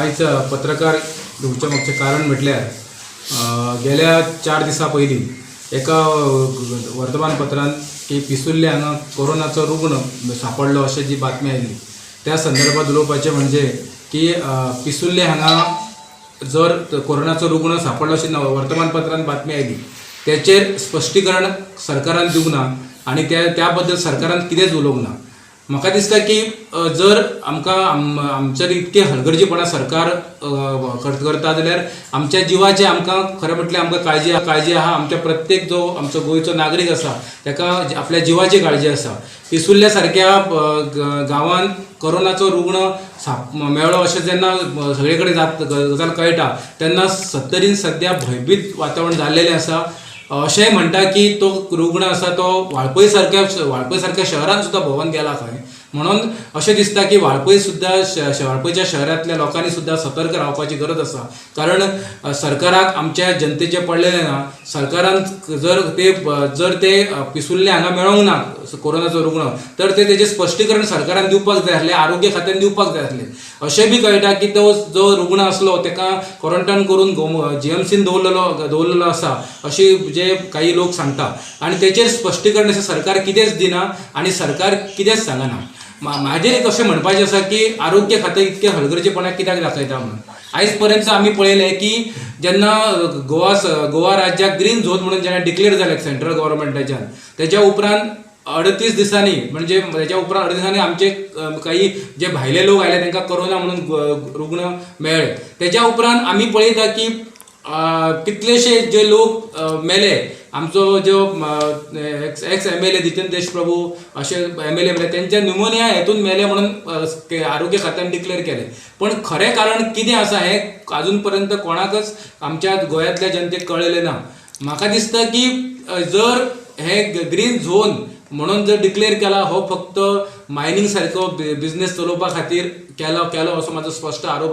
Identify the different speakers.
Speaker 1: आयज पत्रकार घेवच्या मागचें कारण म्हटल्यार गेल्या 4 दिसां पयलीं एका वर्तमानपत्रान की पिसुर्ले हांगा कोरोनाचो रुग्ण सापडलो अशें जी बातमी आयली, त्या संदर्भात उलोवपाचें म्हणजे की पिसुर्ले हांगा जर कोरोनाचो रुग्ण सापडलो अशी वर्तमानपत्रान बातमी आयली, तेचेर स्पश्टीकरण सरकारान दिवंक ना आनी त्या बद्दल सरकारान कितेंच उलोवंक ना. म्हाका दिसता की जर आमकां आमचेर इतकें हलगर्जीपणां सरकार करता जाल्यार आमच्या जिवाचें आमकां खरें म्हटल्यार आमकां काळजी काळजी आहा. आमच्या प्रत्येक जो आमचो गोंयचो नागरीक आसा ताका आपल्या जिवाची काळजी आसा. पिसुर्ल्या सारक्या गांवांत कोरोनाचो रुग्ण मेळ्ळो अशें जेन्ना सगळे कडेन गजाल कळटा तेन्ना सत्तरीन सद्या भंयभीत वातावरण जाल्लेलें आसा. अशेंय म्हणटा की तो रुग्ण आसा तो वाळपय सारक्या शहरान सुद्दां भोंवन गेला खंय. म्हणून अशें दिसता की वाळपय सुद्दां वाळपयच्या शहरांतल्या लोकांनी सुद्दां सतर्क रावपाची गरज आसा, कारण सरकाराक आमच्या जनतेचें पडलेलें ना. सरकारान जर ते पिसुर्ले हांगा मेळोंक ना कोरोनाचो रुग्ण, तर ते तेजें स्पश्टीकरण सरकारान दिवपाक जाय आसलें, आरोग्य खात्यान दिवपाक जाय आसलें. अशें बी कळटा की तो जो रुग्ण आसलो ताका क्वॉरंटायन करून जीएमसीन दवरलेलो आसा अशी जे काही लोक सांगता आनी तेचेर स्पश्टीकरण अशें सरकार कितेंच दिना आनी सरकार कितेंच सांगना. म्हाजेर एक अशें म्हणपाचें आसा की आरोग्य खातें इतकें हलगर्जीपणाक कित्याक दाखयता म्हणून. आयज पर्यंत आमी पळयलें की जेन्ना गोवा राज्याक ग्रीन झोन म्हणून जेन्ना डिक्लेर जालें सेंट्रल गव्हर्मेंटाच्यान, तेच्या उपरांत 38 दिसांनी, म्हणजे तेच्या उपरांत 38 दिसांनी आमचे काही जे भायले लोक आयले तांकां कोरोना म्हणून रुग्ण मेळ्ळे. तेच्या उपरांत आमी पळयता की कितलेशे जे लोक मेले. आमचो जो एक्स एमएलए जितेंद्र देशप्रभू अशे एमएलए मेले, तेंच्या न्युमोनिया हेतून मेले म्हणून आरोग्य खात्यान डिक्लेअर केलें. पण खरें कारण कितें आसा हें अजून पर्यंत कोणाकच आमच्या गोंयांतल्या जनतेक कळ्ळेलें ना. म्हाका दिसता की जर हे ग्रीन झोन म्हणून जर डिक्लेअर केला, हो फक्त मायनींग सारको बिझनेस चलोवपा खातीर केलो केलो असो म्हाजो स्पश्ट आरोप.